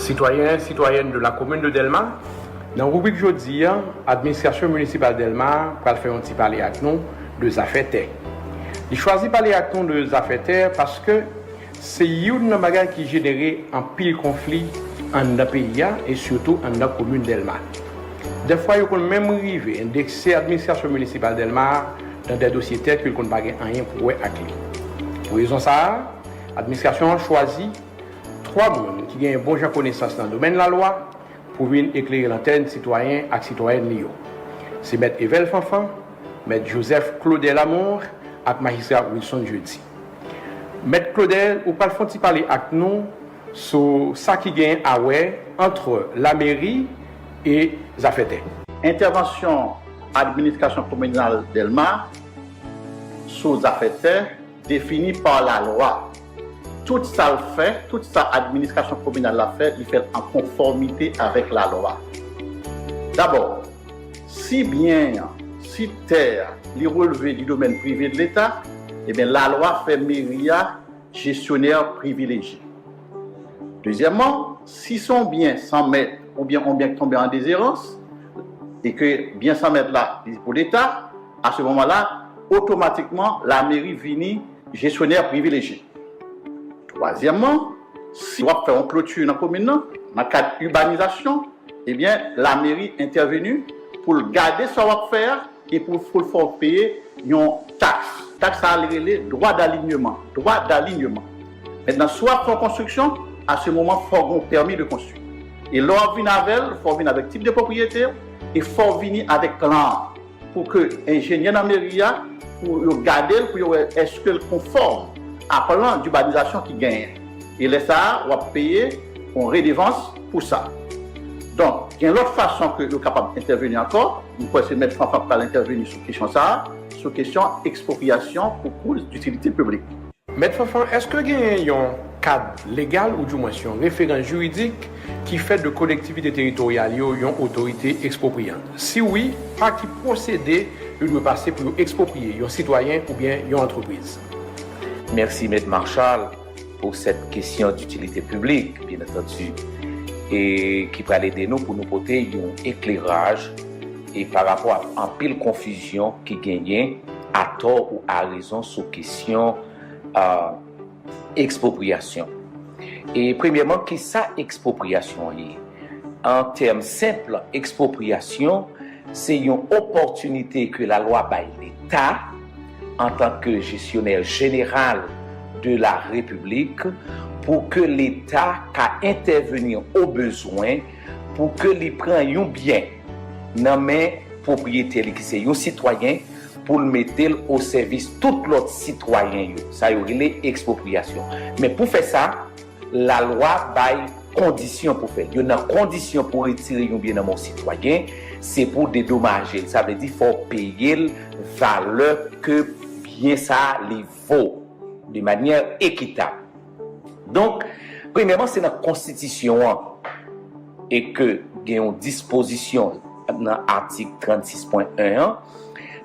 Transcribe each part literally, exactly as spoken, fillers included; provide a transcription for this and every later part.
Sitwayen, sitwayèn de la komin de Dèlma, nan ribrik jodi a, administrasyon minisipal Dèlma pral fè yon ti pale ak nou de zafè tè. Li chwazi pale ak nou de zafè tè paske se youn nan bagay ki jenere anpil konfli anndan peyi a e sitou anndan komin Dèlma. Dèfwa yo konn menm rive endekse administrasyon minisipal Dèlma nan de dosye tè ke l konn pa gen anyen pou wè ak li. Pou rezon sa a, administrasyon an chwazi twa moun ki genyen bon jan konesans nan domèn lalwa pou vin eklere lantèn sitwayen ak sitwayèn li yo. Se Mèt Evel Fanfan, Mèt Joseph Claudel Amour ak Majistra Wilson Jeudi. Mèt Claudel, ou pral fè yon ti pale ak nou sou sa ki genyen a wè ant lameri e zafè tè. Entèvansyon administrasyon kominal Dèlma sou zafè tè defini pa lalwa. Tout sa l fè, tout sa administrasyon kominal la fè, li fè l an konfòmite avèk lalwa. Dabò, si byen an, si tè a, li relve di domèn prive de Leta, ebyen lalwa fè meri a jesyonè privilejye. Dezyèmman, si se yon byen san mèt oubyen yon byen ki tonbe an dezerans, e ke byen san mèt la li pou Leta, a se moman la, otomatikman lameri vini jesyonè privilejye. Twazyèmman, si w ap fè yon kloti nan komin nan, nan kad ibanizasyon, ebyen lameri entèveni pou l gade sa w ap fè a e pou pou l fè w peye yon taks. Taks sa a li rele dwa dalinyeman. Dwa dalinyeman. Mentnan, si w ap fè yon konstriksyon, a se moman fò w gen yon pèmi de konstwi. E lè w ap vin avè l, fò w vin avèk tit de pwopriyete e fò w vini avèk plan an pou ke enjenyè nan meri a, pou yo gade l, pou yo wè èske l konfòm a plan dibanizasyon ki genyen. E lè sa a, w ap peye yon redevans pou sa. Donk, gen lòt fason ke yo kapab entèveni ankò. M kwè se Mèt Fanfan k pral entèveni sou kesyon sa a, sou kesyon ekspropriyasyon pou koz ditilite piblik. Mèt Fanfan, èske genyen yon kad legal oudimwens yon referans jiridik ki fè de kolektivite teritoryal yo yon otorite ekspropriyan? Si wi, pa ki pwosede yo dwe pase pou yo ekspropriye yon sitwayen oubyen yon antrepriz? Mèsi Mèt Marchal pou sèt kesyon ditilite piblik, byen antandi, e ki pral ede nou pou nou pote yon ekleraj e pa rapò ak anpil konfizyon ki genyen atò ou arezon sou kesyon ekspropriyasyon. E premyèman, kisa ekspropriyasyon an ye? An tèm senp, ekspropriyasyon se yon opòtinite ke lalwa bay Leta antanke jesyonè jeneral de la Repiblik pou ke Leta ka entèveni o bezwen pou ke li pran yon byen nan men pwopriyetè li ki se yon sitwayen pou l mete l o sèvis tout lòt sitwayen yo. Sa yo rele ekspropriyasyon. Men pou fè sa, lalwa bay kondisyon pou fè l. Youn nan kondisyon pou retire yon byen nan men yon sitwayen, se pou dedomaje l. Sa vle di fò w peye l valè ke byen sa a li vo de manyè ekitab. Donk, premyèman, se nan konstitisyon an e ke gen yon dispozisyon nan atik trannsis pwen en an.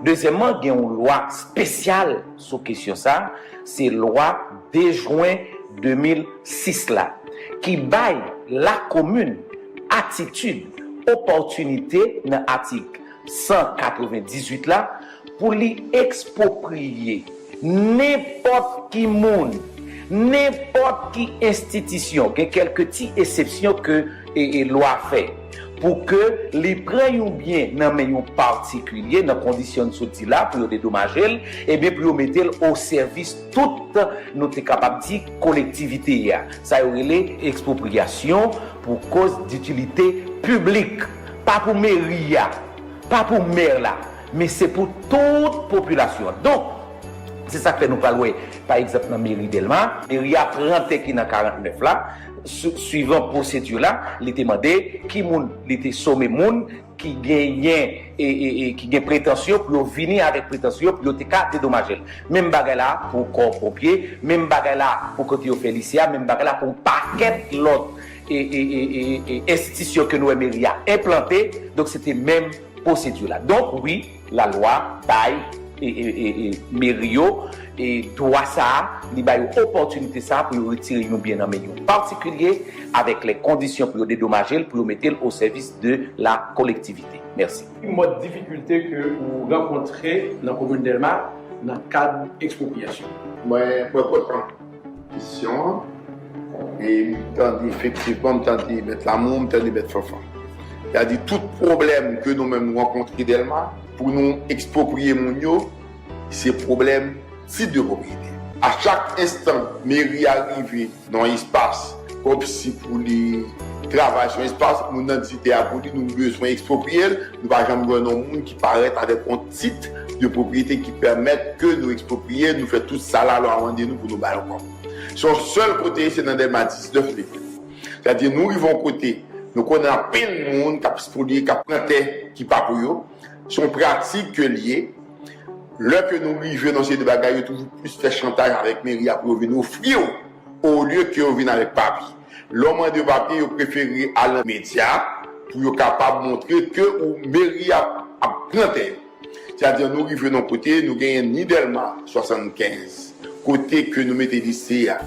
Dezyèmman, gen yon lwa espesyal sou kesyon sa a, se lwa de jen de mil sis la, ki bay lakomin atitid, opòtinite nan atik san katrevendizuit la pou li ekspropriye nenpòt ki moun, nenpòt ki enstitisyon, gen kèlke ti eksepsyon ke e, e lwa fè, pou ke li pran yon byen nan men yon patikilye nan kondisyon n sot di la pou yo dedomaje l, ebyen pou yo mete l o sèvis tout, nou te kapab di, kolektivite a. Sa yo rele ekspropriyasyon pou koz ditilite piblik, pa pou meri a, pa pou mè la, men se pou tout popilasyon an. Donk, se sa k fè nou pral wè, pa egzanp, nan meri Dèlma, meri a pran tè ki nan karant nèf la, swivan pwosedi la, li te mande ki moun, li te some moun ki genyen e, e, e ki gen pretansyon pou yo vini avèk pretansyon pou yo te ka dedomaje l. Menm bagay la pou kò ponpye, menm bagay la pou kote yo fè lise a, menm bagay la pou yon pakèt lòt e, e, e, e, e enstitisyon ke nou wè meri a enplante. Donk, se te menm pwosedi la. Donk, wi, lalwa bay e, e, e, e, meri yo, e dwa sa a, li ba yo opòtinite sa a pou yo retire yon byen nan men yon patikilye, avèk lè kondisyon pou yo dedomaje l, pou yo mete l o sèvis de la kolektivite. Mèsi. Ki mòd difikilte ke ou rankontre nan komin Dèlma nan kad ekspropriyasyon? Mwen, mwen kontan kesyon an. E m tande, efektivman, m tande Mèt Lamour, m tande Mèt Fanfan. Sètadi, tout pwoblèm ke nou menm nou rankontre Dèlma, pou nou ekspropriye moun yo, se pwoblèm tit de pwopriyete. A chak enstan, meri a rive nan yon espas, kòmsi pou li travay sou espas, moun nan di tè a pou li, nou bezwen ekspropriye l, nou pa janm jwenn yon moun ki parèt avèk yon tit de pwopriyete ki pèmèt ke nou ekspropriye, nou fè tout sa lalwa mande nou pou nou ba yo kòb. Se yon sèl kote, se nan Dèlma diznèf li fèt. Sètadi, nou rive yon kote, nou konnen anpil moun k ap spoliye, k ap pran tè ki pa pou yo. Se yon pratik ke l ye. Lè ke nou rive nan seri de bagay, yo toujou plis fè chantaj avèk meri a pou yo vin ofri w, olye ke yo vin avèk papye. Lè w mande yo papye, yo prefere al nan medya pou yo kapab montre ke ou meri a ap pran tè yo. Sètadi, nou rive nan kote, nou genyen ni Dèlma swasannkenz, kote ke nou mete lise a.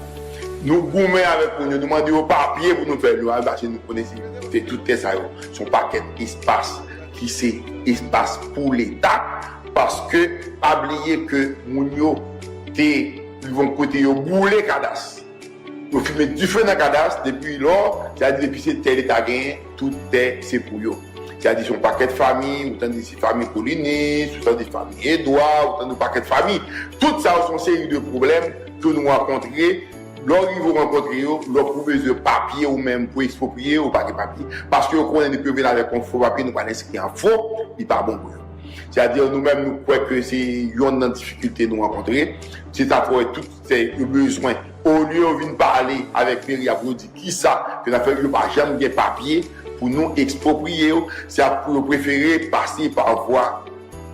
Nou goumen avèk moun yo, nou mande yo papye pou nou fè lwa, paske nou konnen se, se tout tè sa yo, se yon pakèt espas ki se espas pou Leta, paske pa bliye ke moun yo te rive yon kote yo boule kadas. Yo fimen dife nan kadas, depi lò, sètadi depi se tè Leta genyen, tout tè se pou yo. Sètadi se yon pakèt fanmi, ou tande se fanmi Kolinis, ou tande fanmi Edwa, ou tande yon pakèt fanmi. Tout sa yo se yon seri de pwoblèm ke nou rankontre. Lè w rive w rankontre yo, lè w pou bezwen papye ou menm pou ekspropriye, ou pa gen papye. Paske yo konnen depi yo vin avèk yon fo papye, nou pral enskri an fo, li pa bon pou yo. Sètadi nou menm nou kwè ke se yonn nan difikilte nou rankontre. Se sa fè w wè tout tè yo bezwen, olye yo vin pale avèk meri a pou yo di kisa ke n ap fè, yo pa janm gen papye pou nou ekspropriye yo, se ap pou yo prefere pase pa vwa,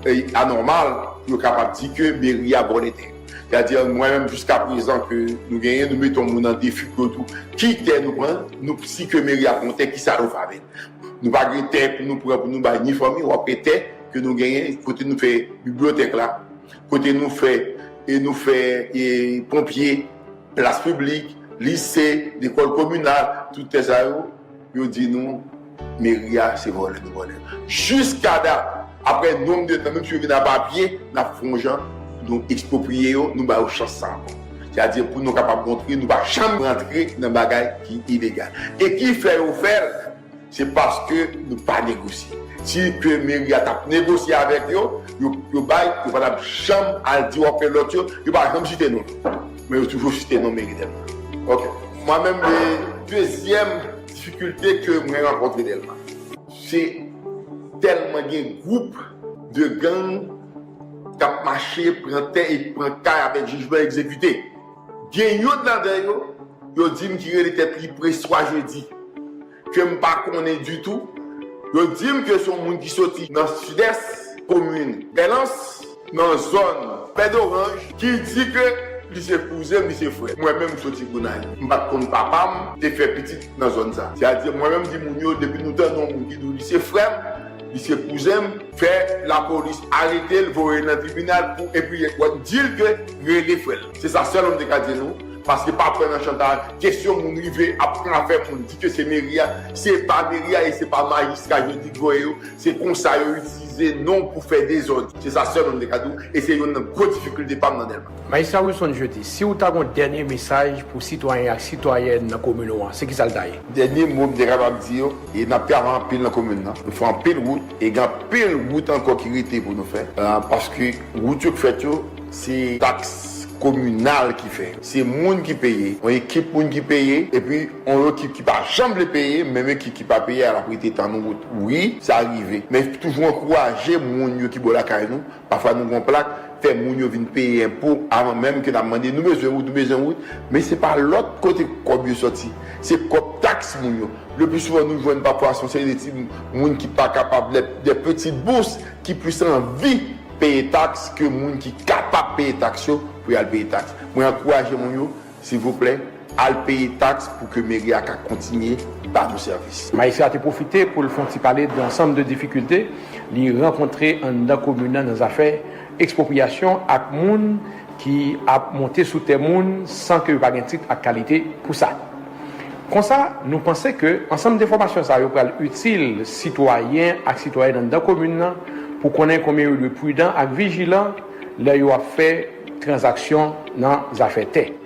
e, anòmal pou yo kapab di ke meri a vòlè tè. Sètadi mwen menm jiska prezan ke nou genyen, nou mete yon moun an defi pou yo di w ki tè nou pran, nou, si ke meri a pran yon tè, kisa nou fè avè l. Nou pa gen tè pou nou pran pou nou bay ni fanmi, w ap gen tè ke nou genyen kote nou fè bibliyotèk la, kote nou fè, e nou fè, e, ponpye, plas piblik, lise, lekòl kominal, tout tè sa yo, yo di nou meri a se vòlè nou vòlè. Jiska dat, apre nonb de tan, menm si yo vin a papye, n ap fè yon jan, nou ekspropriye yo, nou ba yo chans sa ankò. Sètadi pou nou kapab montre nou pa janm rantre nan bagay ki ilegal. E ki fè yo fè l? Se paske nou pa negosye. Si ke meri a t ap negosye avèk yo, yo, yo bay, yo pa t ap janm al di w ap fè lòt yo, yo pa janm site non. Men yo toujou site non meri Dèlma. Ok. Mwen menm, e, dezyèm difikilte ke mwen rankontre Dèlma, se tèlman gen gwoup de gang k ap mache, pran tè e pran kay avèk jijman egzekite. Gen youn ladan yo, yo di m ki rele tèt li Preswa Jedi, ke m pa konnen ditou. Yo di m ke se yon moun ki soti nan sidès, komin Bèlans, nan zòn Bèdoranj, ki di ke li se kouzen m, li se frè m. Mwen menm, m soti Gonayiv. M pa t konn papa m te fè pitit nan zòn sa. Sètadi, mwen menm, m di moun yo, depi nou tande yon moun ki di w li se frè m, li se kouzen m, fè lapolis arete l, voye l nan tribinal pou, epi w ap di l ke rele frè l. Se sa sèlman m te ka di nou, paske pa kwè nan chantaj, kesyon moun rive ap pran afè moun, di ke se meri a, se pa meri a e se pa majistra Jodi k voye yo, se konsa yo itilize non pou fè dezòd. Se sa sèlman m te ka di w, e se youn nan gwo difikilte pa m nan Dèlma. Majistra Wilson Jeudi, si w ta gen yon dènye mesaj pou sitwayen ak sitwayèn nan komin ou an, se kisa l ta ye? Dènye mo m te kapab di yo, e n ap travay anpil nan komin nan. Nou fè anpil wout, e gen anpil wout ankò ki rete pou nou fè. Ah, paske wout yo k fèt yo, se taks kominal ki fè. Se moun ki peye, yon ekip moun ki peye, epi yon ekip ki pa janm vle peye, menm ekip ki pa peye a, l ap rete tann wout. Wi, sa rive. Men toujou ankouraje moun yo ki bò lakay nou. Pafwa nou gen yon plak, fè moun yo vin peye enpo avan menm ke n ap mande, nou bezwen wout, nou bezwen wout. Men se pa lòt kote kòb yo sòti. Se kòb taks moun yo. Le pli souvan nou jwenn pafwa se yon seri de ti moun ki pa kapab, de, de petites bourses, ki plis anvi peye taks ke moun ki kapab peye taks yo pou y al peye taks. Mwen ankouraje moun yo, silvouplè, al peye taks pou ke meri a ka kontinye ba nou sèvis. Majistra te pwofite pou l fè yon ti pale de ansanm de difikilte li rankontre anndan komin nan nan zafè ekspropriyasyon ak moun ki ap monte sou tè moun san ke yo pa gen tit ak kalite pou sa. Konsa, nou panse ke ansanm enfòmasyon sa yo pral itil sitwayen ak sitwayèn anndan komin nan pou konnen konbyen yo dwe pridan ak vijilan lè yo ap fè tranzaksyon nan zafè tè.